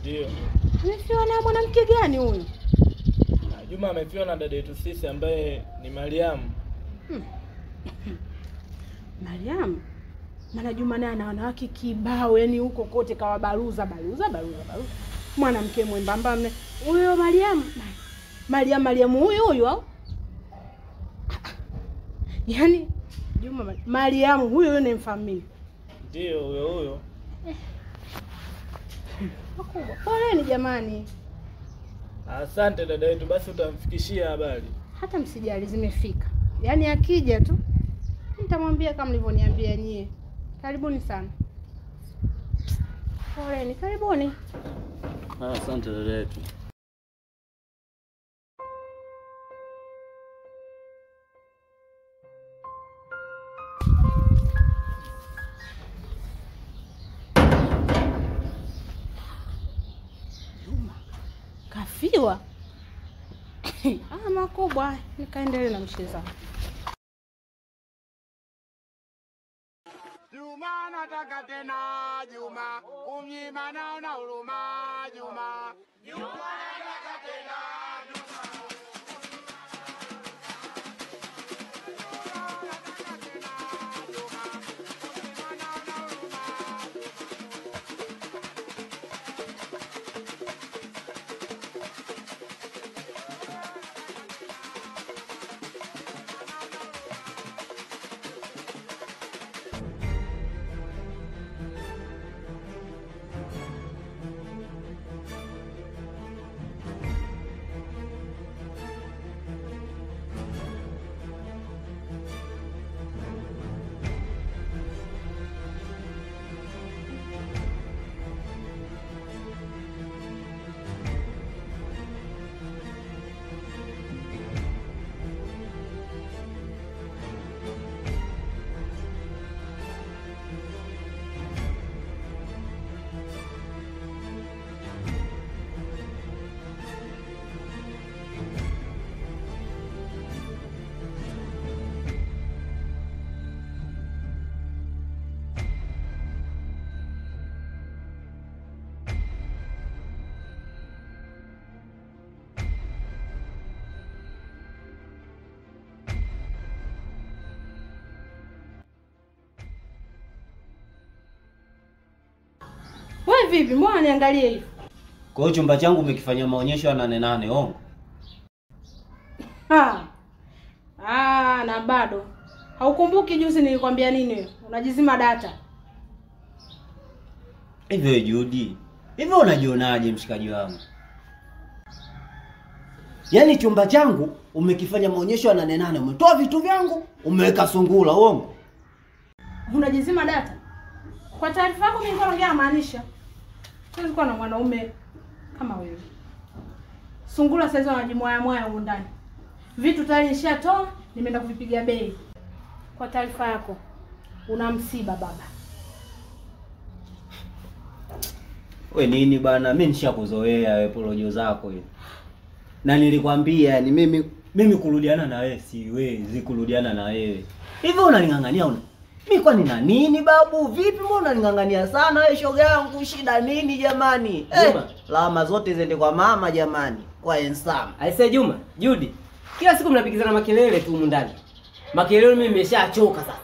Ndio. Amefiwa na mwanamke gani huyu? Juma amefiwa na dada yetu sisi ambaye ni Mariamu. Mariamu? Maana Juma naye ana wanawake kibao, yani huko kote kawabaruza baruza baruza baruza. Mwanamke mwembamba mne. Huyo Mariamu. Mariamu huyu huyu au? Yaani Juma Mariamu huyu huyu nimfahamu mimi. Ndio huyo huyo. Makubwa. Poleni jamani. Asante dada yetu, basi utamfikishia habari. Hata msijali, zimefika. Yaani akija tu nitamwambia kama mlivyoniambia nyie. Karibuni sana. Poleni, karibuni. Asante dada yetu. Kafiwa. Makubwa, nikaendelee na mchezo. Juma nataka tena Juma, umnyima naona huruma Juma. Juma nataka tena Juma. Wewe vipi? Mbona niangalie hivi? Kwa hiyo chumba changu umekifanyia maonyesho ya 8-8 ongo. Na bado. Haukumbuki juzi nilikwambia nini wewe? Unajizima data. Hivyo Judy, hivyo unajionaje mshikaji wangu? Yaani chumba changu umekifanya maonyesho ya 8-8, umetoa vitu vyangu, umeweka sungula uongo. Unajizima data? Kwa taarifa yako mimi nilikuwa naongea maanisha. Siwezi kuwa na mwanaume kama wewe. Sungula saizi wanajimwaya mwaya huko ndani. Vitu tayari nishatoa, nimeenda kuvipiga bei. Kwa taarifa yako, una msiba baba. We nini bana, mimi nishakuzoea wewe porojo zako hivi. Na nilikwambia ni mimi kurudiana na wewe siwezi kurudiana na wewe. Hivi unaning'ang'ania una? Mimi kwa nina nini babu? Vipi mbona unaning'ang'ania sana wewe shoga yangu? Shida nini jamani? Lawama zote ziende kwa mama jamani, kwa Ensam. Aisee Juma, Judy, kila siku mnapigizana makelele tu humu ndani. Makelele mimi nimeshachoka sasa.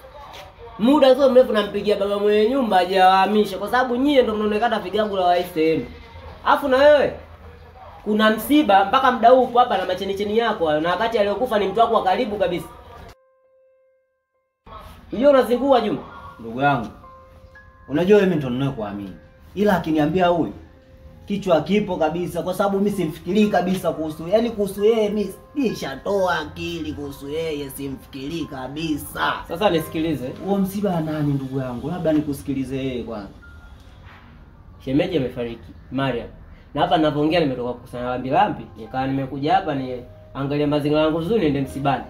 Muda sio mrefu nampigia baba mwenye nyumba hajawahamisha kwa sababu nyie ndio mnaonekana vigangu la waisemu. Alafu na wewe kuna msiba mpaka muda huu upo hapa na macheni cheni yako hayo, na wakati aliyokufa ni mtu wako wa karibu kabisa. Unajua unazingua Juma? Ndugu yangu, unajua mimi ndo ninayekuamini. Ila akiniambia huyu kichwa kipo kabisa kwa sababu mimi simfikirii kabisa kuhusu, yani kuhusu yeye mimi nishatoa akili kuhusu yeye simfikirii kabisa. Sasa nisikilize. Huo msiba nani ndugu yangu? Labda nikusikilize yeye kwanza. Shemeji amefariki, Mariam. Na hapa ninapoongea nimetoka kukusanya lambi lambi, nikawa nimekuja hapa ni angalia mazingira yangu vizuri niende msibani.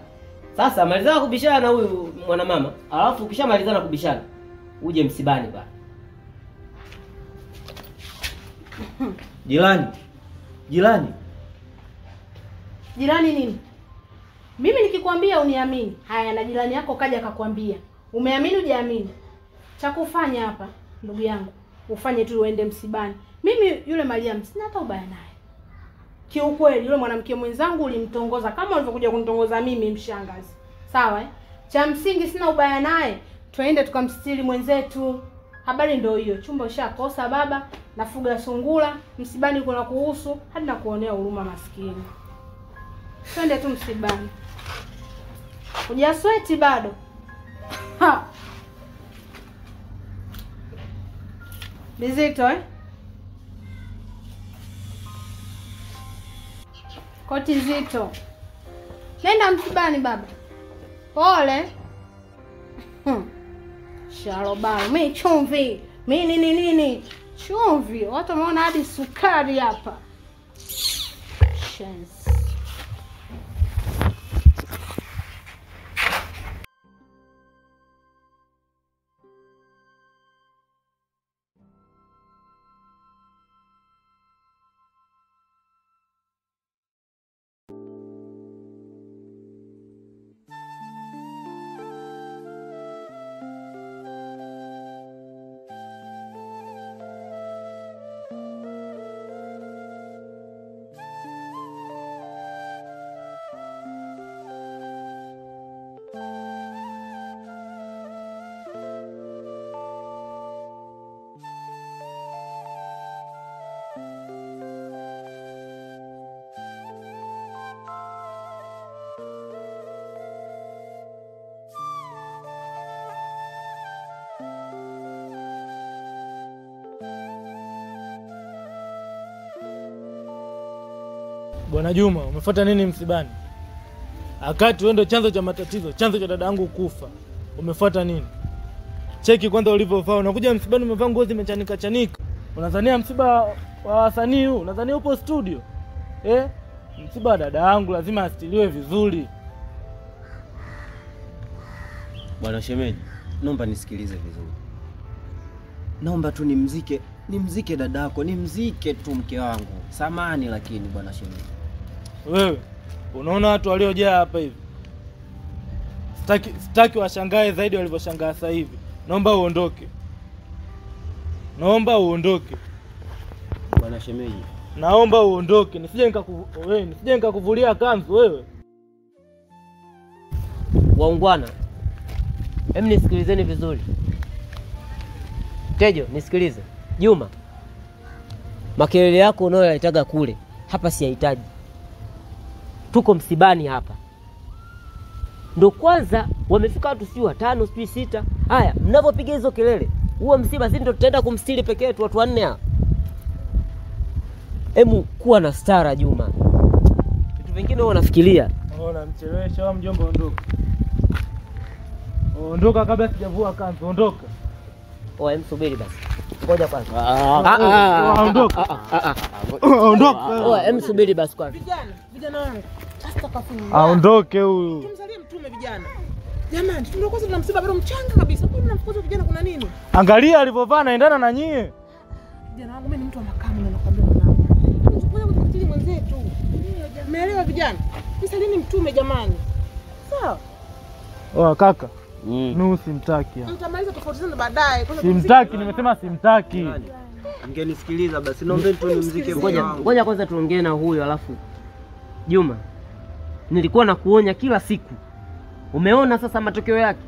Sasa malizana kubishana na huyu mwanamama, alafu ukishamalizana kubishana uje msibani bana. Jirani. Jirani. Jirani nini? Mimi nikikwambia uniamini. Haya, na jirani yako kaja akakwambia. Umeamini hujaamini? Cha kufanya hapa ndugu yangu, ufanye tu uende msibani. Mimi yule Mariam sina hata ubaya naye. Kiukweli yule mwanamke mwenzangu ulimtongoza kama ulivyokuja kunitongoza mimi mshangazi. Sawa eh? Cha msingi sina ubaya naye. Tuende tukamstiri mwenzetu. Habari ndio hiyo. Chumba ushakosa baba, nafuga sungura, msibani kuna kuhusu, hadi na kuonea huruma maskini. Twende tu msibani. Hujasweti bado. Ha. Bizito eh? Koti zito. Nenda msibani baba. Pole. Sharobaro, mimi chumvi. Mimi nini nini? Chumvi. Watu wameona hadi sukari hapa. Shenzi. Bwana Juma, umefuata nini msibani? Akati wewe ndio chanzo cha matatizo, chanzo cha dada yangu kufa. Umefuata nini? Cheki kwanza ulivyovaa. Unakuja msibani umevaa nguo zimechanika chanika. Unadhania msiba wa wasanii huu? Unadhania upo studio? Eh? Msiba wa dada yangu lazima astiliwe vizuri. Bwana shemeji, naomba nisikilize vizuri. Naomba tu nimzike dadako, nimzike tu mke wangu. Samani lakini bwana shemeji. Wewe unaona watu waliojaa hapa hivi? Sitaki washangae zaidi walivyoshangaa sasa hivi. Naomba uondoke. Naomba uondoke. Bwana shemeji, naomba uondoke. Nisije nikakuvulia kanzu wewe. Waungwana, hem nisikilizeni vizuri. Tejo, nisikilize. Juma, makelele yako unayoyahitaga kule, hapa siyahitaji. Tuko msibani hapa. Ndio kwanza wamefika watu sio 5, sio 6. Haya, mnapopiga hizo kelele, huo msiba sisi ndio tutaenda kumstiri peke yetu watu wanne hapa. Hemu kuwa na stara Juma. Vitu vingine wewe unafikiria. Ona mchelewesha wa mjomba, ondoka. Ondoka kabla sijavua kanzu, ondoka. Oa, msubiri basi. Ngoja kwanza. Ondoka. Ondoka. Oa, msubiri basi kwanza. Vijana wangu. Astaghfirullah. Aondoke huyu. Tumzalie mtume vijana. Jamani, ndio kwanza tuna msiba bado mchanga kabisa. Kwa nini mnamfukuza vijana, kuna nini? Angalia alivyovaa naendana na nyie. Vijana wangu, mimi ni mtu wa makamu na nakwambia mwanangu. Tumfukuze mkatili mwenzetu. Umeelewa vijana? Msalini mtume jamani. Sawa? Oa kaka. Mimi simtaki. Mtamaliza tofauti zenu baadaye. Simtaki, nimesema simtaki. Mngenisikiliza basi, naomba tu nimzike. Ngoja kwanza tuongee na huyo alafu. Juma, nilikuwa nakuonya kila siku. Umeona sasa matokeo yake?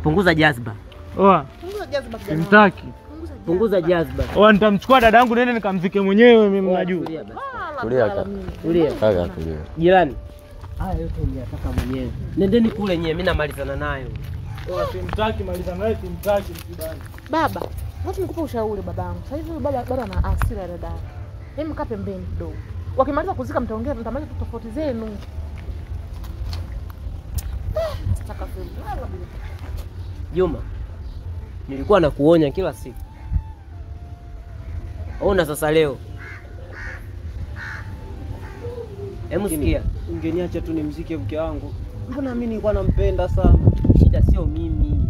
Punguza jazba. Oa. Punguza jazba kijana. Simtaki. Punguza jazba. Oa, nitamchukua dada yangu nende nikamzike mwenyewe mimi mnajua. Tulia kaka. Tulia. Kaka tulia. Jirani. Haya yote niliyataka mwenyewe. Nendeni kule nyewe, mimi namalizana nayo. Oa, simtaki, malizana naye, simtaki msibani. Baba, ngoja nikupe ushauri babangu. Sasa hivi baba bado ana hasira dada yake. Hebu mkaa pembeni kidogo. Wakimaliza kuzika mtaongea, mtamaliza tofauti zenu. Juma, nilikuwa nakuonya kila siku. Ona sasa leo. Hebu sikia, ungeniacha tu nimzike mke wangu. Mbona mimi nilikuwa nampenda sana? Shida sio mimi.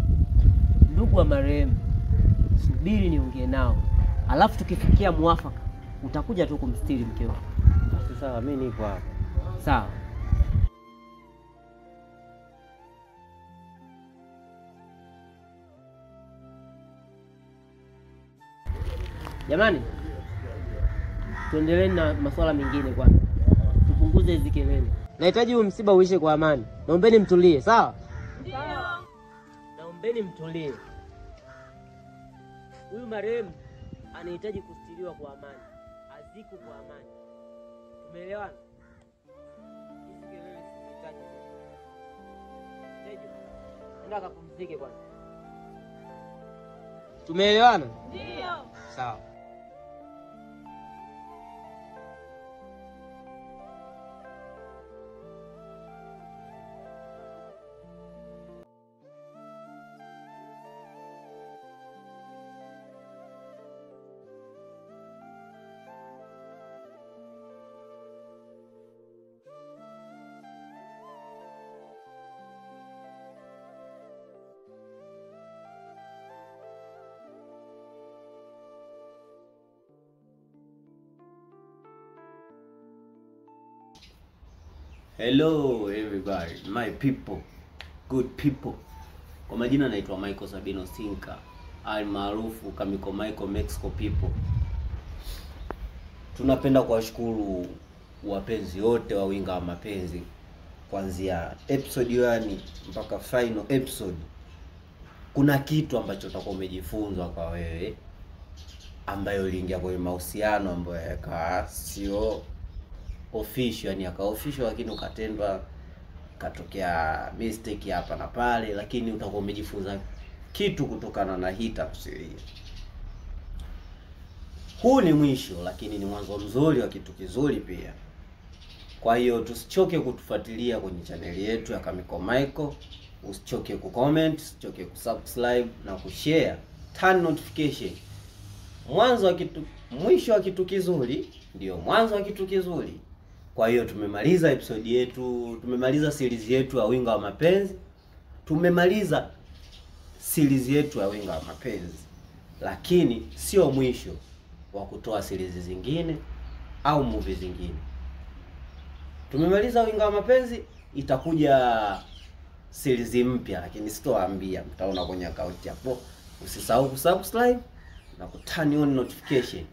Ndugu wa marehemu, subiri niongee nao. Alafu tukifikia muafaka, utakuja tu kumstiri mke wako. Basi sawa, mimi nipo hapa. Sawa. Jamani, tuendelee na masuala mengine kwanza. Tupunguze hizi kelele. Nahitaji huu msiba uishe kwa amani. Naombeni mtulie, sawa? Ndio. Naombeni mtulie. Huyu marehemu anahitaji kustiriwa kwa amani, azikwe kwa amani. Tumeelewana? Hizi kelele sizihitaji. Tejo, nenda kapumzike kwanza. Tumeelewana? Ndio. Sawa. Hello everybody, my people, good people. Kwa majina naitwa Michael Sabino Sinka, almaarufu Kamiko Michael Mexico people. Tunapenda kuwashukuru wapenzi wote wa Winga wa Mapenzi, kuanzia episode 1 mpaka final episode. Kuna kitu ambacho utakuwa umejifunza kwa wewe ambayo uliingia kwenye mahusiano ambayo yakawa sio official, yani yaka official lakini ukatendwa, katokea mistake hapa na pale, lakini utakuwa umejifunza kitu kutokana na hii tafsiri. Huu ni mwisho lakini ni mwanzo mzuri wa kitu kizuri pia. Kwa hiyo tusichoke kutufuatilia kwenye chaneli yetu ya Kamiko Michael. Usichoke kucomment, usichoke kusubscribe na kushare. Turn notification. Mwanzo wa kitu, mwisho wa kitu kizuri ndio mwanzo wa kitu kizuri. Kwa hiyo tumemaliza episode yetu, tumemaliza series yetu ya Winga wa Mapenzi. Tumemaliza series yetu ya Winga wa Mapenzi. Lakini sio mwisho wa kutoa series zingine au movie zingine. Tumemaliza Winga wa Mapenzi, itakuja series mpya lakini sitowaambia, mtaona kwenye account hapo. Usisahau kusubscribe na kuturn on notification.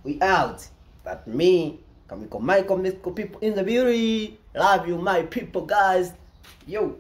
We out. That me, Kamiko Michael, Mexico people in the beauty. Love you my people guys. Yo.